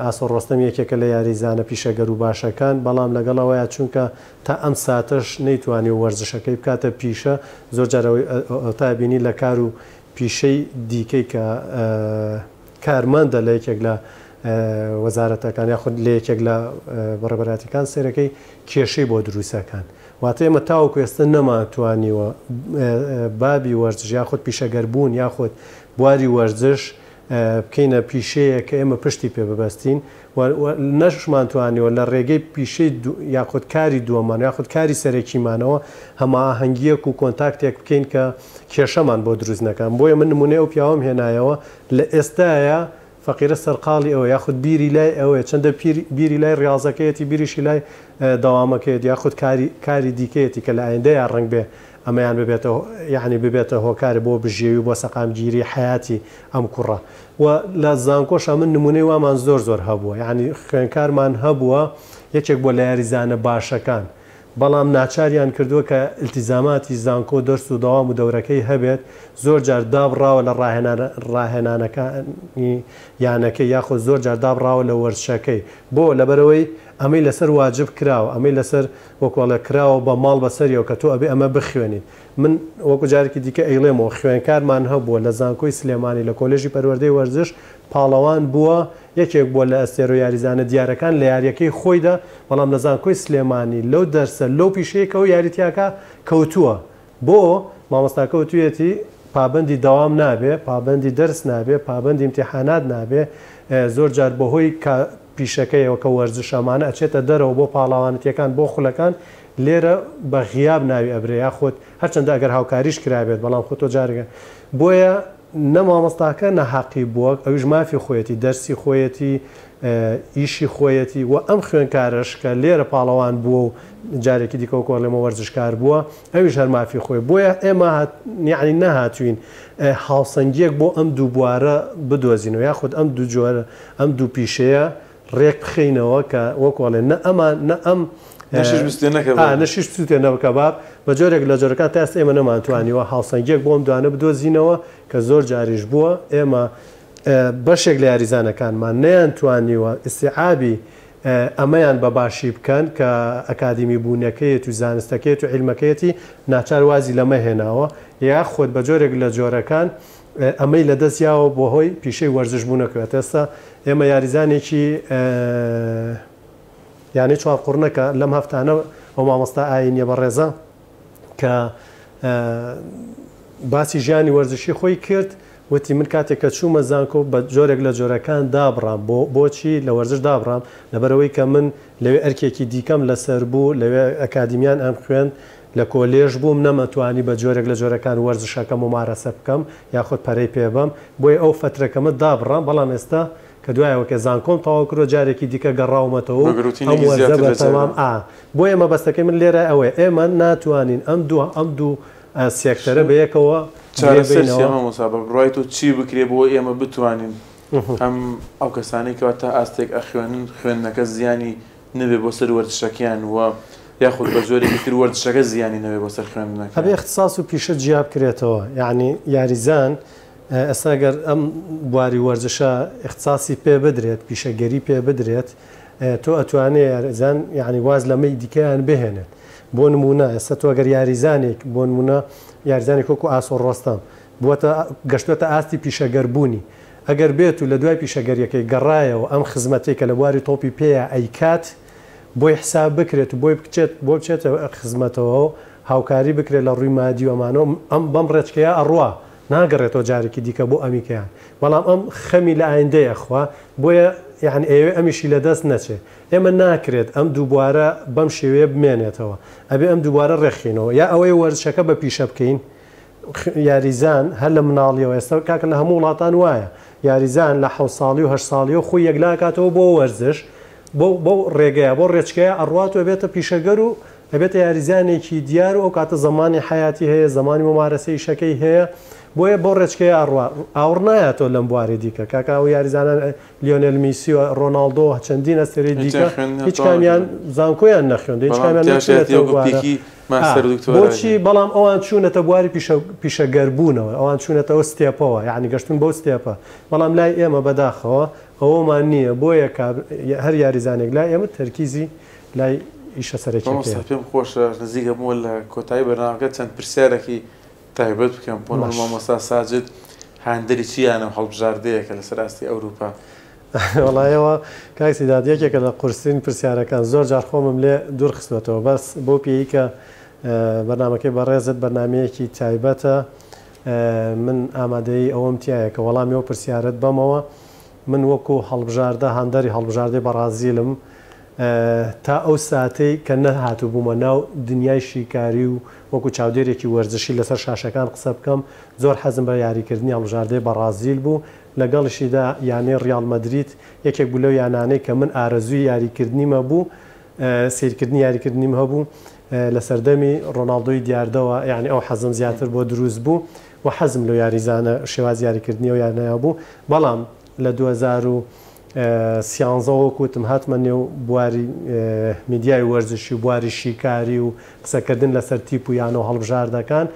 ئاسۆ ڕۆستەم یەکێکە لە یاریزانە پیشەگەر و باشەکان، بەڵام لەگەڵ ئەوەیا چونکە تا ئەم ساتەش نەیتوانیوە وەرزشەکەی بکاتە پیشە، زۆر جار ئەوەی ئەوتا بینی لە کار و پیشەی دیکەی کە کارمەندە لە یەکێک لە وەزارەتەکان یاخود لە یەکێک لە بەڕێوەبەرایەتیەکان سەیرەکەی کێشەی بۆ دروستەکان واتە ئێمە تاوەکو ئێستا نەمانتوانیوە بابی وەرزش یاخود پیشەگەربوون یاخود بواری وەرزش بکەینە پیشەیەک کە ئێمە پشتی پێ ببەستین و نەشمانتوانیوە لە ڕێگەی پیشەی یاخود کاری دووەمان یاخود کاری سەرەکیمانەوە هەماهەنگییەک و کۆنتاکتێک بکەین کە کێشەمان بۆ دروست نەکان. بۆیە من نموونەی ئەو پیاوەم هێنایەوە لە ئێستایا فەقیرە سەرقاڵی ئەوە یاخود بیری لای ئەوەیە چەندە بیری لای ڕیاضەکەیەتی بیریشی لای دەوامەکەیەتی یاخود کاری کاری دیکەیەتی کە لە ئایندەیا ڕەنگ بێ ئەمەیان ببێتە یەعنی ببێتە هۆکار بۆ بژێوی و بۆ سەقامگیری حەیاتی ئەم کوڕە و لە زانکۆشا من نمونەی وامان زۆر زۆر هەبووە یەعنی خوێنکارمان هەبووە یەکێک بووە لە یاریزانە باشەکان بەڵام ناچاریان کردووە کە ئیلتیزاماتی زانکۆ و دەرس و دەوام و دەورەکەی هەبێت زۆر جار دابڕاوە لە ڕاهێنانە ڕاهێنانەکانی یانەکەی یاخود زۆر جار دابڕاوە لە وەرزشەکەی بۆ لەبەرئەوەی ئەمەی لەسەر واجب کراوە ئەمەی لەسەر وەکو ئەڵێ کراوە بە ماڵ بەسەریەوە کە تۆ ئەبێ ئەمە بخوێنیت من وەکو جارێکی دیکە ئەیڵێمەوە خوێنکارمان هەبووە لە زانکۆی سلێمانی لە کۆلێژی پەروەردەی وەرزش پاڵەوان بووە یەکێک بووە لە ئەستێرە و یاریزانە دیارەکان لە یاریەکەی خۆیدا بەڵام لە زانکۆی سلێمانی لەو دەرسە لەو پیشەیە کە ئەو یاری تیاکا کەوتووە بۆ؟ مامۆستاکە وتویەتی پابەندی دەوام نابێ، پابەندی دەرس نابێ، پابەندی ئیمتیحانات نابێ، زۆر جار بەهۆی کە پیشەکەیەوە کە وەرزشە ئەمانە ئەچێتە دەرەوە بۆ پاڵاوانەتیەکان بۆ خولەکان لێرە بە غیاب ناوی ئەبرێ یاخود هەرچەندە ئەگەر هاوکاریش کرابێت بەڵام خۆ تۆ جارێک بۆیە نە مامۆستاکە ناهەقی بووە ئەویش مافی خۆیەتی دەرسی خۆیەتی ئیشی خۆیەتی و ئەم خوێنکارەش کە لێرە پاڵەوان بووە و جارێکی دیکە وەکو ئەڵێمە وەرزشکار بووە ئەویش هەر مافی خۆی بۆیە ئێمە یەعنی نەهاتوین هاوسەنگیەک بۆ ئەم دوو بوارە بدۆزینەوە یاخود ئەم دوو جۆرە ئەم دوو پیشەیە ڕێک بخەینەوە کە وەکو ئەڵێن نە ئەمان نە ئەم نەشیش بسوتێنە کەباب. ئا نەشیش بسوتێنە کەباب بە جۆرێک لە جۆرەکان تا ئێستا ئێمە نەمانتوانیوە هاوسەنگیەک بۆ ئەم دوانە بدۆزینەوە کە زۆر جاریش بووە ئێمە بەشێک لە یاریزانەکانمان نەیانتوانیوە ئیستیعابی ئەمەیان بە باشی بکەن کە ئەکادیمی بوونەکەیەت و زانستەکەیەت و عیلمەکەیەتی ناچار وازی لەمە هێناوە یاخود بە جۆرێک لە جۆرەکان ئەمەی لە دەست یاوە بۆ هۆی پیشەی وەرزش بوونەکەوە ئێستا ئێمە یاریزانێکی یانەی چوارقوڕنە کە لەم هەفتانە ئەو مامۆستا ئاینیە بەڕێزە کە باسی ژیانی وەرزشی خۆی کرد وتی من کاتێک کە چوومە زانکۆ بە جۆرێک لە جۆرەکان دابڕام بۆ بۆچی لە وەرزش دابڕام لەبەرئەوەی کە من لەوێ ئەرکێکی دیکەم لەسەر بوو لەوێ ئەکادیمیان ئەمخوێند. لە کۆلێژ بووم نەمەتوانی بە جۆرێک لە جۆرەکان وەرزشەکە مومارەسە بکەم یاخود پەرەی پێ بەم بۆیە ئەو فەترەکەمە دابڕام بەڵام ئێستا کە دوای ئەوە کە زانکۆم تەواو کردووە جارێکی دیکە گەڕاومەتەوە و بە ئەم گڕوتینێکی وەرزە زیاتر بە لە تەمام جاران. ئا بۆیە مەبەستەکەی من لێرە ئەوەیە ئێمە ناتوانین ئەم دوو ئەم دوو سێکتەرە بە یەکەوە گرێ چارەسەر چیە بەینەوە. مامۆستا بە بڕوای تۆ چی بکرێ بۆ ئێمە بتوانین هەم ئەو کەسانەی کەوا تا ئاستێک ئەخوێنن خوێندنەکە زیانی نەبێ بۆ سەر وەرزشەکەیان و یاخود بە جۆرێکی تر وەرزشەکە زیانی نەبێ بۆ سەر ئەبێ خوێندنەکەیان؟ ئیختساس و پیشە جیا بکرێتەوە یەعنی یاریزان ئێستا گەر ئەم بواری وەرزشە ئیختساسی پێ بدرێت پیشەگەری پێ بدرێت تۆ ئەتوانێ یاریزان یەعنی واز لەمەی دیکەیان بهێنێت بۆ نموونە ئێستا تۆ گەر یاریزانێک بۆ نموونە یاریزانێک وەکو ئاسۆ ڕۆستەم بووەتە گەشتووەتە ئاستی پیشەگەر بوونی ئەگەر بێت و لە دوای پیشەگەریەکەی گەڕایەوە ئەم خزمەتەی کە لە بواری تۆپی پێیا ئەیکات بۆی حساب بکرێت و بۆی بچێت بۆ بچێتە خزمەتەوە و هاوکاری بکرێت لە ڕووی مادی و ئەمانەوە ئەم بەم ڕێچکەیە ئەڕوا ناگەڕێتەوە جارێکی دیکە بۆ ئەمیکەیان بەڵام ئەم خەمی لە ئایندەی ئەخوا بۆیە یەعنی ئەیەوێ ئەمیشی لە دەست نەچێ ئێمە ناکرێت ئەم دووبوارە بەم شێوەیە بمێنێتەوە ئەبێ ئەم دووبارە ڕێکخینەوە یا ئەوەیە وەرزشەکە بە پیشە بکەین یاریزان هەر لە مناڵیەوە ئێستا کاکە لە هەموو وڵاتان وایە یاریزان لە حەوت ساڵی و هەشت ساڵیەوە خۆی یەکلاکاتەوە بۆ وەرزش بۆ بەو ڕێگەیە بۆ ڕێچکەیە ئەڕوات و ئەبێتە پیشەگەر و ئەبێتە یاریزانێکی دیار و ئەو کاتە زەمانی حەیاتی هەیە زەمانی مومارەسەی ئیشەکەی هەیە بۆیە بەو ڕێچکەیە ئەڕوا ئاوڕ نایاتەوە لەم بواری دیکە کاکە ئەو یاریزانان لیۆنێل میسی و ڕۆناڵدۆ و چەندین ئەستێرەی هیچیان دیکە خوێندنیان هیچ تەواو کامیان نەکردووە. زانکۆیان نەخوێندووە هیچ بەڵام کامیان تیاشیەتی نەچوونەتە وەکو بوارە پیکی ئا ماستەر و دکتۆرای بۆچی هەیە. بەڵام ئەوان چوونەتە بواری پیشە پیشەگەربوونەوە ئەوان چوونەتە ئەو ستێپەوە یەعنی گەشتوون بەو ستێپە بەڵام لای ئێمە بەداخەوە ئەوەمان نییە بۆیە کاب هەر یاریزانێک لای ئێمە تەرکیزی لای ئیشە مامۆستا سەرەکیەکەیە. پێم خۆشە نزیکە بوومە لە کۆتایی بەرنامەکە چەند پرسیارێکی تایبەت بکەم بۆ نموونە باش. مامۆستا ساجد هاندەری چ یانە و هەڵبژاردەیەکە لەسەر ئاستی ئەوروپا؟ وەڵا ئێوە کاک سیداد یەکێکە لە قورسترین پرسیارەکان زۆر جار خۆمم لێ دوور خستوەتەوە بەس بەو پێیی کە بەرنامەکەی بەڕێزت بەرنامەیەکی تایبەتە من ئامادەیی ئەوەم تیایە کە وەڵامی ئەو پرسیارەت بەمەوە من وەکو هەڵبژاردە هاندەری هەڵبژاردەی بەڕازیلم تا ئەو ساتەی کە نەهاتبوومە ناو دنیای شیکاری و وەکو چاودێرێکی وەرزشی لەسەر شاشەکان قسە بکەم زۆر حەزم بە یاریکردنی هەڵبژاردەی بەڕازیل بوو لەگەڵیشیدا یانەی ڕیاڵ مەدرید یەکێک بوو لەو یانانەی کە من ئارەزووی یاریکردنیم هەبوو، سەیرکردنی یاریکردنیم هەبوو لە سەردەمی ڕۆناڵدۆی دیاردەوە، یانی ئەو حەزم زیاتر بۆ دروست بوو و حەزم لەو یاریزانە شێوازی یاریکردنی ئەو یانەیە بوو، بەڵام لە 2013 وەک وتم هاتمە نێو بواری میدیای وەرزشی و بواری شیکاری و قسەکردن لەسەر تیپ و یانە و هەڵبژاردەکان،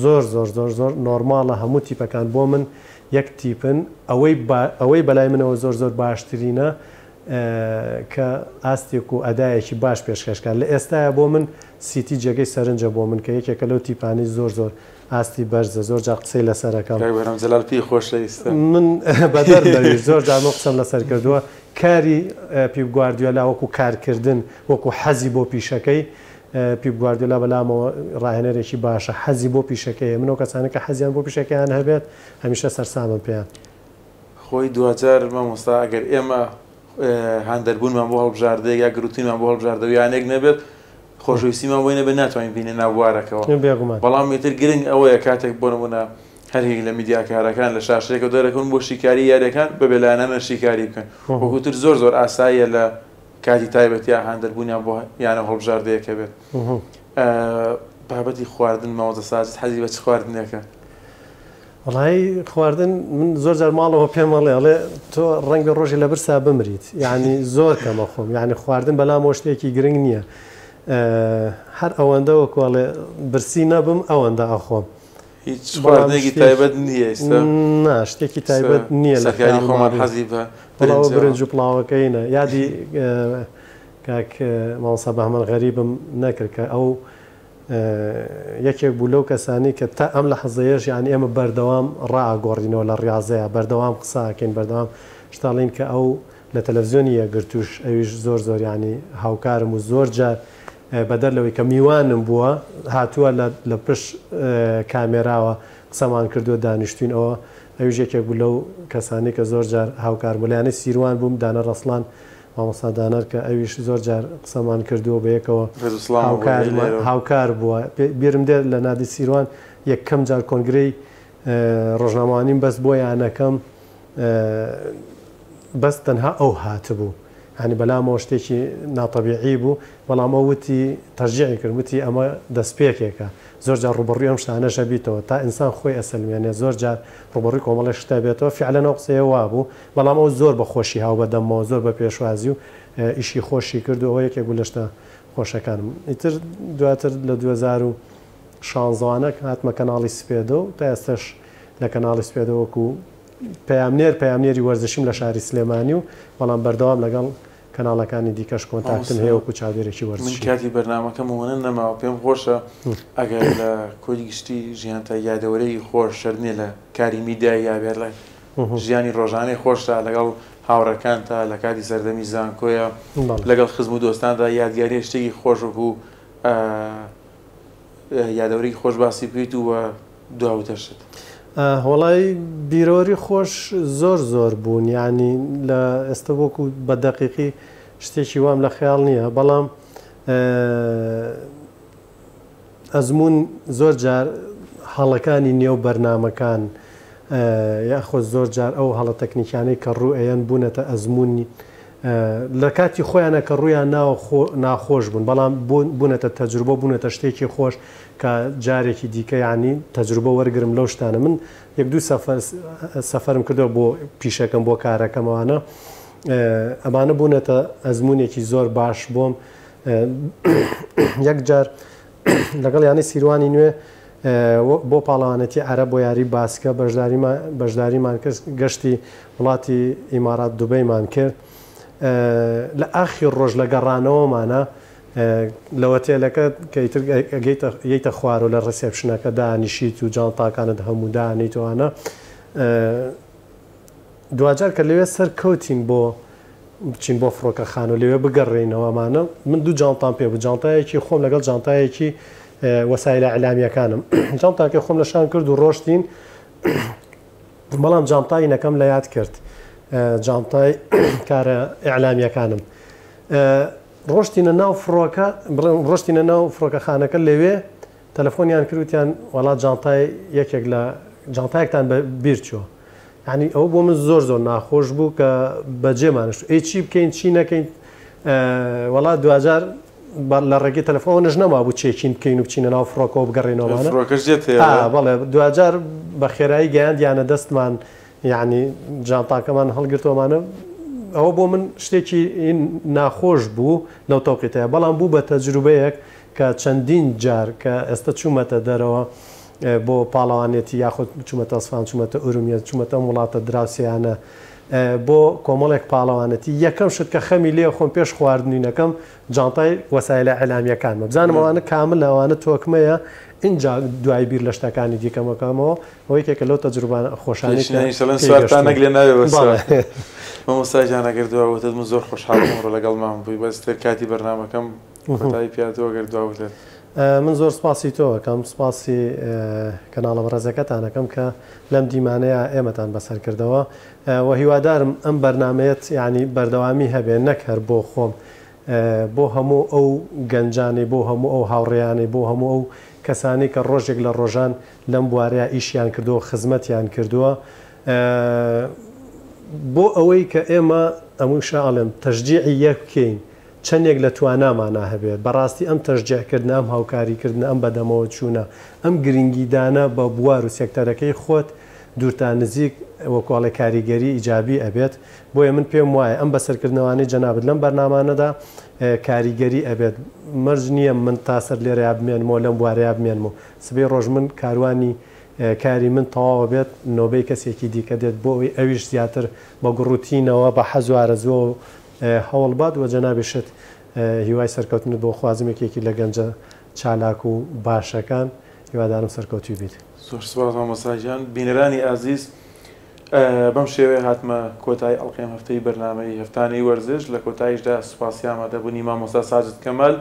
زۆر زۆر زۆر زۆر نۆرماڵە هەموو تیپەکان بۆ من یەک تیپن ئەوەی ئەوەی بەلای منەوە زۆر زۆر باشترینە کە ئاستێک و ئەدایەکی باش پێشکەشکات لە ئێستایا بۆ من سیتی جێگەی سەرنجە بۆ من کە یەکێکە لەو تیپانەی زۆر زۆر ئاستی بەرزە زۆر جار قسەی لەسەر ئەکەم. کاک بەهرام جەلال پێی خۆشە ئیستا. من بەدەر لەویش زۆر جار من قسەم لەسەر کردووە کاری پیپ گواردیۆلا وەکو کارکردن وەکو حەزی بۆ پیشەکەی پیپ گواردیۆلا بەلامەوە ڕاهێنەرێکی باشە، حەزی بۆ پیشەکەی هەیە، من ئەو کەسانەی کە حەزیان بۆ پیشەکەیان هەبێت هەمیشە سەرسامم پێیان. خۆی دواجار مامۆستا ئەگەر ئێمە هاندەربوونمان بۆ هەڵبژاردەیەک یا گروتینمان بۆ هەڵبژاردە و یانێک نەبێت خۆشەویستیمان بۆی نەبێت ناتوانین بینە ناو بوارەکەوە بێگومان. بەڵام ئیتر گرنگ ئەوەیە کاتێک بۆ نمونە هەر یەک لە میدیاکارەکان لە شاشەیەکەوە دەرەکەون بۆ شیکاری یاریەکان بە بێلایەنانە شیکاری بکەن وەکوتر زۆر زۆر ئاساییە لە کاتی تایبەتیا هاندەربوونیان بۆ یانە و هەڵبژاردەیەک هەبێت. بابەتی خواردن مامۆستا ساجد حەزی بە چ خواردنێکە؟ وەڵایی خواردن من زۆر جار ماڵەوە پێم ئەڵێ ئەڵێ تۆ ڕەنگە ڕۆژێ لە برسا بمریت یعنی زۆر کەمە خۆم یعنی خواردن بەلامەوە شتێکی گرنگ نییە هەر ئەوەندە وەکو ئەڵێ برسی نەبم ئەوەندە ئەخۆم. هیچ خواردنێکی تایبەت نییە ئێستا؟ نا شتێکی تایبەت نییە لە سەرکاری خۆمان حەزی بە برنجە. برنج و پڵاوەکەینە یادی کاک مامۆستا بەهمەن غەریبم نەکرد کە ئەو یەکێک بوو لەو کەسانی کە تا ئەم لەحزەیەش یعنی ئێمە بەردەوام ڕائەگۆڕینەوە لە ڕاضەیە بەردەوام قسە ئەکەین بەردەوام شتاڵین کە ئەو لە تەلەفزیۆنی یەکگرتووش ئەویش زۆر زۆر یانی هاوکارم و زۆر جار بەدەر لەوەی کە میوانم بووە هاتووە لە لە پشت کامێراوە قسەمان کردووە دانیشتوین ئەوە ئەویش یەکێک بوو لەو کەسانەی کە زۆر جار هاوکارم بوو لە یانەی سیروان بووم دانە ڕەسڵان. مامۆستا دانەر کە ئەویش زۆر جار قسەمان کردووە بەیەکەوە هاوکارمان هاوکار بووە. بیرم دێت لە نادی سیروان یەکەم جار کۆنگرەی ڕۆژنامەوانیم بەست بۆ یانەکەم بەس تەنها ئەو هاتبوو یانی بەلامەوە شتێکی ناتەبیعی بوو بەڵام ئەو وتی تەشجیعی کرد وتی ئەمە دەستپێکێکە زۆر جار ڕووبەڕووی ئەم شتانەش ئەبیتەوە تا ئینسان خۆی ئەسەلمێنێ زۆر جار ڕووبەڕووی کۆمەڵێک شت ئەبێتەوە فیعلەن ئەو قسەیە وابوو بەڵام ئەو زۆر بە خۆشی هاو بە دەممەوە زۆر بە پێشوازی و ئیشی خۆشی کرد و ئەوە یەکێک بوو لە شتە خۆشەکانم ئیتر دواتر لە 2016 وانە هاتمە کەناڵی سپێدە و تا ئێستەش لە کەناڵی سپێدە وەکو پەیامنێر پەیامنێری وەرزشیم لە شاری سلێمانی و بەڵام بەردەوام لەگەڵ کەناڵەکانی دیکەش کۆنتاکتم هەیە وەکو چاودێرێکی وەرزشی. من کاتی بەرنامەکەم ئەوەنە نەماوە پێم خۆشە ئەگەر لە کۆی گشتی ژیانتا یادەوەرێکی خۆش شەرت نییە لە کاری میدیایی یا بێت لە ژیانی ڕۆژانەی خۆشتا لەگەڵ هاوڕێکانتا لە کاتی سەردەمی زانکۆیە لەگەڵ خزم و دۆستاندا یادگاریە شتێکی خۆش وەکو یادەوەرێکی خۆش باسی بکەیت و دوا وتەشت. وەڵای بیرەوەری خۆش زۆر زۆر بوون یانی لە ئێستا وەکو بە دەقیقی شتێکی وام لە خەیاڵ نییە بەڵام ئەزموون زۆر جار هەڵەکانی نێو بەرنامەکان یاخۆ زۆر جار ئەو هەڵە تەکنیکیانەی کە ڕوو ئەیەن بوونەتە ئەزموونی لە کاتی خۆیانە کە ڕوویان ناوە خۆ ناخۆش بوون بەڵام بوونەتە تەجروبە بوونەتە شتێکی خۆش کە جارێکی دیکە یانی تەجروبە وەرگرم لەو شتانە من یەک دوو سەفەر سەفەرم کردووە بۆ پیشەکەم بۆ کارەکەم ئەوانە ئەمانە بوونەتە ئەزموونێکی زۆر باش بۆم یەک جار لەگەڵ یانەی سیروانی نوێ بۆ پاڵەوانێتی عەرەب بۆ یاری باسکە بەشداریمان کرد گەشتی وڵاتی ئیمارات دوبەیمان کرد لە ئاخیر ڕۆژ لە گەڕانەوەمانە لە وەتێلەکە کە ئیتر یەیتە خوارەوە لە ڕسێپشنەکە دانیشیت و جانتاکانت هەموو دانیت وانە دواجار کە لەوێ سەرکەوتین بۆ بچین بۆ فڕۆکەخانە و لەوێ بگەڕێینەوە ئەمانە من دوو جانتام پێ بوو جانتایەکی خۆم لەگەڵ جانتایەکی وەسایلە ئیعلامیەکانم جانتاکەی خۆم لە شان کرد و ڕۆشتین بەڵام جانتای نەکەم لە یاد کرد جانتای کارە ئیعلامیەکانم ڕۆشتینە ناو فڕۆکە بڵێن ڕۆشتینە ناو فڕۆکەخانەکە لەوێ تەلەفۆنیان کرد وتیان وەڵا جانتای یەکێک لە جانتایەکتان بە بیر چووە یعنی ئەوە بۆ من زۆر زۆر ناخۆش بوو کە بەجێمانشت ئەی چی بکەین چی نەکەین وەڵا دواجار لە ڕێگەی تەلەفۆن نەش نەمابوو چێکین بکەین و بچینە ناو فڕۆکەوە بگەڕێنەوەمانە فڕۆکەش دێت بەڵێ دواجار بە خێرایی گەیاندیانە دەستمان یعنی جانتاکەمان هەڵگرتەوەمانە ئەوە بۆ من شتێکی ناخۆش بوو لەو تەوقیتەیە بەڵام بوو بە تەجروبەیەک کە چەندین جار کە ئێستا چوومەتە دەرەوە بۆ پاڵەوانێتی یاخود چوومەتە ئەسفان چوومەتە ئورومیە چوومەتە ئەم وڵاتە دراوسێیانە بۆ کۆمەڵێک پاڵەوانێتی یەکەم شت کە خەمی لێ خۆم پێش خواردنینەکەم جانتای وەسایلە ئیعلامیەکانمە بزانم ئەوانە کاملە ئەوانە تۆکمەیە ئینجا دوای بیر لە شتەکانی دیکەم ئەکەمەوە ئەوە یەکێکە لەو تەجروبانە خۆشانەی کە پێشینانیش ئەڵێن سوارتان نەک لێ ناوێ بەس مامۆستا گیان ئەگەر دوا وتت من زۆر خۆشحاڵ بووم ئەمڕۆ لەگەڵمان بووی بەس تر کاتی بەرنامەکەم کۆتایی پێهاتووە ئەگەر دوا وتت. من زۆر سپاسی تۆ ئەکەم سپاسی کەناڵە بەڕێزەکەتان ئەکەم کە لەم دیمانەیە ئێمەتان بەسەر کردەوە و هیوادارم ئەم بەرنامەیەت یانی بەردەوامی هەبێ نەک هەر بۆ خۆم بۆ هەموو ئەو گەنجانەی بۆ هەموو ئەو هاوڕێیانەی بۆ هەموو ئەو کەسانەی کە ڕۆژێک لە ڕۆژان لەم بوارەیا ئیشیان کردووە و خزمەتیان کردووە بۆ ئەوەی کە ئێمە ئەموشە ئەڵێم تەشجیعی یەک بکەین چەندێک لە توانامانا هەبێت بەڕاستی ئەم تەشجیع کردنە ئەم هاوکاری کردنە ئەم بەدەمەوە چوونە ئەم گرنگیدانە بە بوار و سێکتەرەکەی خۆت دوور تا نزیک وەکو ئەڵێ کاریگەری ئیجابی ئەبێت بۆیە من پێم وایە ئەم بەسەرکردنەوانەی جەنابت لەم بەرنامانەدا کاریگەری ئەبێت مەرج نییە من تا سەر لێرەیا بمێنمەوە لەم بوارەیا بمێنمەوە سبەی ڕۆژ من کاروانی کاری من تەواو ئەبێت نۆبەی کەسێکی دیکە دێت بۆ ئەوەی ئەویش زیاتر بە گوڕوتینەوە بە حەز و ئارەزووەوە هەوڵبات وە جەنابیشت هیوای سەرکەوتنت بۆ خوازم یەکێکی لە گەنجە چالاک و باشەکان هیوادارم سەرکەوتوی بیت. زۆر سوپاس مامۆستا گیان. بینەرانی ئازیز بەم شێوەیە هاتمە کۆتایی ئەڵقەی ئەم هەفتەی بەرنامەی هەفتانەی وەرزش، لە کۆتاییشدا سوپاسی ئامادەبوونی مامۆستا ساجد کەمال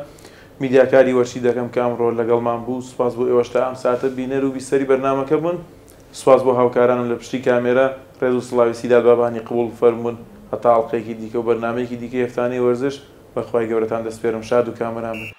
میدیاکاری وەرشی دەکەم کە ئەمڕۆ لەگەڵمان بوو، سوپاس بۆ ئێوەش تا ئەم ساتە بینەر و بیسەری بەرنامەکە بوون، سوپاس بۆ هاوکارانم لە پشتی کامێرا، ڕێز و سڵاوی سیداد بابانی قبوڵ فەرموون. هەتا ئەڵقەیەکی دیکە و بەرنامەیەکی دیکەی هەفتانەی وەرزش، بە خوای گەورەتان دەسپێرم شاد و کامەران بن.